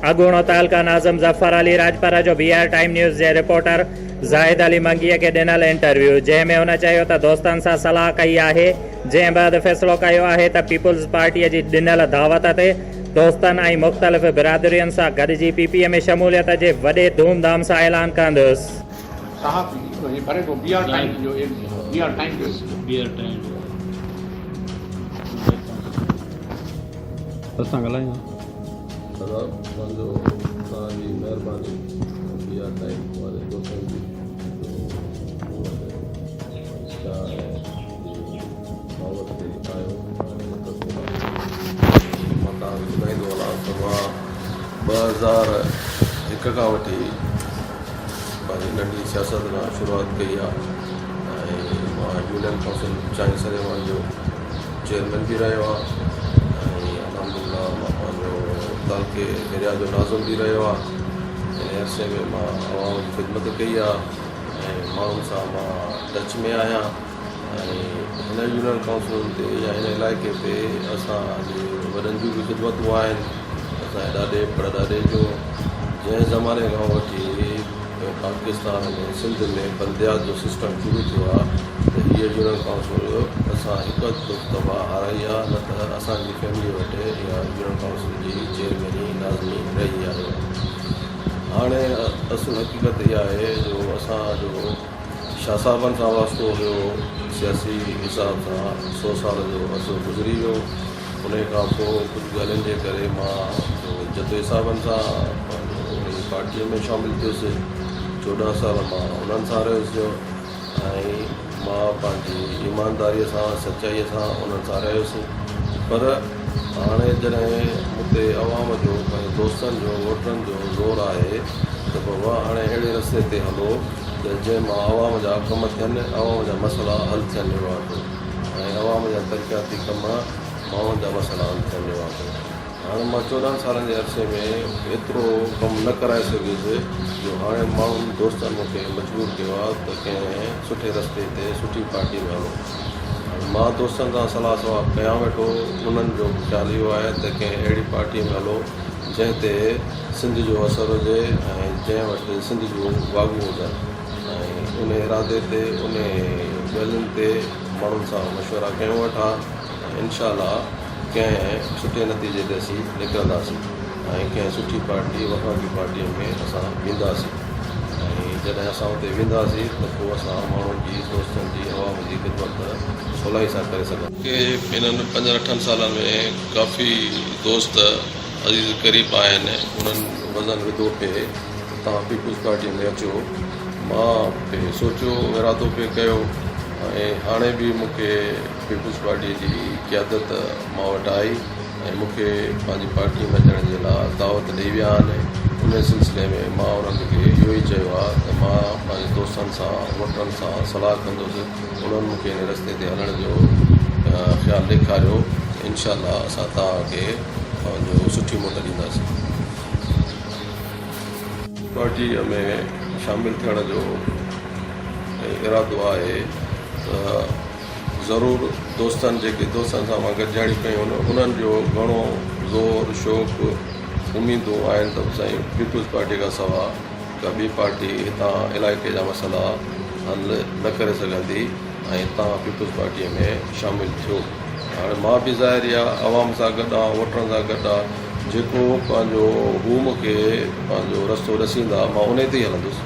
اڳوڻو تعلقه ناظم ظفر علي راڄپر جو بي آر ٽائيم نيوز جي رپورٽر زاهد علي منگيء کي ڏنل انٽرويو جنهن ۾ هن چيو ته دوستن سان صلاح ڪئي آهي جنهن بعد فيصلو ڪيو آهي ته پيپلز پارٽيء جي ڏنل دعوت تي دوستن ۽ مختلف برادرين سان گڏجي پي پي ۾ شموليت جي وڏي ڌوم ڌام سان اعلان ڪندس. صحافي هي ڀري ٿو بي آر ٽائيم جو بي آر ٽائيم جو بي آر ٽائيم جو اسان ڳالهايون. ادا پنهنجو توهان جي مهرباني بي آر ٽائيم واري دوستن جي جو مون وٽ چانهه جي دعوت تي آيو ۽ مان توهان کي ٻڌائيندو هلان ته مان 2001 کان وٺي پنهنجي ننڍي سياست کان شروعات ڪئي آهي ۽ مان يونين ڪائونسل چانهه سريوان جو چيئرمين به رهيو آهيان ۽ الحمدلله مان پنهنجو تعلقي ايريا جو ناظم به رهيو آهيان. ان عرصي ۾ مان عوام جي خدمت ڪئي آهي ۽ ماڻهن سان مان ٽچ ۾ آهيان ۽ هن يونين ڪائونسل تي يا هن علائقي تي اسان جي وڏن جون به خدمتون آهن. اسان جي ڏاڏي پڙڏاڏي جون جنهن زماني کان وٺي پاڪستان ۾ سنڌ ۾ بلديات جو سسٽم شروع ٿيو آ ته هيء يونين ڪائونسل اسان هڪ اڌ دفعا هارائي آ نه ته اسان جي فيملي وٽ اها يونين ڪائونسل جي چيئرميني لازمي رهي آهي. هاڻي اصل حقيقت اها آهي جو اسان جو شاهه صاحبن سان واسطو هيو سياسي حساب سان سو سال جو عرصو گذري ويو انهي کان پوء ڪجهه ڳالهين جي ڪري مان جتوئي صاحبن سان پنهنجو انهي پارٽيء ۾ شامل ٿيس. 14 سال مان انهن سان رهيس ۽ مان پنهنجي ايمانداريء سان سچائيء سان انهن سان رهيس. پر هاڻي جڏهن مون تي عوام جو پنهنجي دوستن جو ووٽرن جو زور آهي ته بابا هاڻي اهڙي رستي تي هلو ته جنهن مان عوام جا ڪم ٿين، عوام جا مسئلا حل ٿين رواٽو. ۽ عوام جا ترقياتي ڪم ماڻهن جا مسئلا حل ٿيڻ جو واقعو هاڻي مان 14 سالن جي عرصي ۾ ايترو ڪم نه ڪرائي سگهيس جو هاڻي ماڻهن دوستن مون کي مجبور ڪيو آهي ته ڪنهن سٺي رستي تي سٺي پارٽي ۾ هلو هاڻي مان دوستن سان صلاح ثواب ڪيان ويٺو انهن جو به خيال اهو آهي ته ڪنهن اهڙي پارٽي ۾ هلو جنهن تي سنڌ جو اثر هجي ۽ جنهن وٽ سنڌ جون واڳون هجن ۽ ان ارادي تي ان ڳالهين تي ماڻهن سان مشورا ڪيون ويٺا ۽ انشاء الله ڪنهن سٺي نتيجي تي اسين نڪرنداسين ۽ ڪنهن سٺي پارٽي وفاقي پارٽيء ۾ اسان وينداسين ۽ جڏهن اسان اتي وينداسين ته پوء اسان ماڻهن جي دوستن جي عوام جي خدمت سولائي سان ڪري سگهنداسين. مون کي انهن پنجن اٺن سالن ۾ ڪافي دوست عزيز قريب آهن انهن وزن وڌو پئي ته توهان پيپلز پارٽي ۾ اچو مان پئي سوچيو ارادو پئي ڪيو ۽ هاڻي به مون کي پيپلز پارٽي جي قيادت مان وٽ آئي ۽ مون کي پنهنجي پارٽي ۾ اچڻ جي لاء دعوت ڏئي ويا آهن ان سلسلي ۾ مان انهن کي اهو ئي چيو آهي ته مان پنهنجي دوستن سان ووٽرن سان صلاح ڪندس انهن مون کي ان رستي تي هلڻ جو خيال ڏيکاريو ته انشاء الله اسان توهان کي پنهنجو سٺي موٽ ڏينداسين. پارٽي ۾ شامل ٿيڻ جو ارادو آهي ته ضرور دوستن جيڪي دوستن سان مان گڏجاڻيون ڪيون آهن انهن جو گهڻو زور شوق اميدون آهن ته سائين پيپلز پارٽي کان سوا ڪا ٻي پارٽي هتان علائقي جا مسئلا حل نه ڪري سگهندي ۽ توهان پيپلز پارٽي ۾ شامل ٿيو هاڻي مان به ظاهر آ عوام سان گڏ آ ووٽرن سان گڏ آ جيڪو پنهنجو هو مون کي پنهنجو رستو ڏسيندا مان انهي تي ئي هلندس.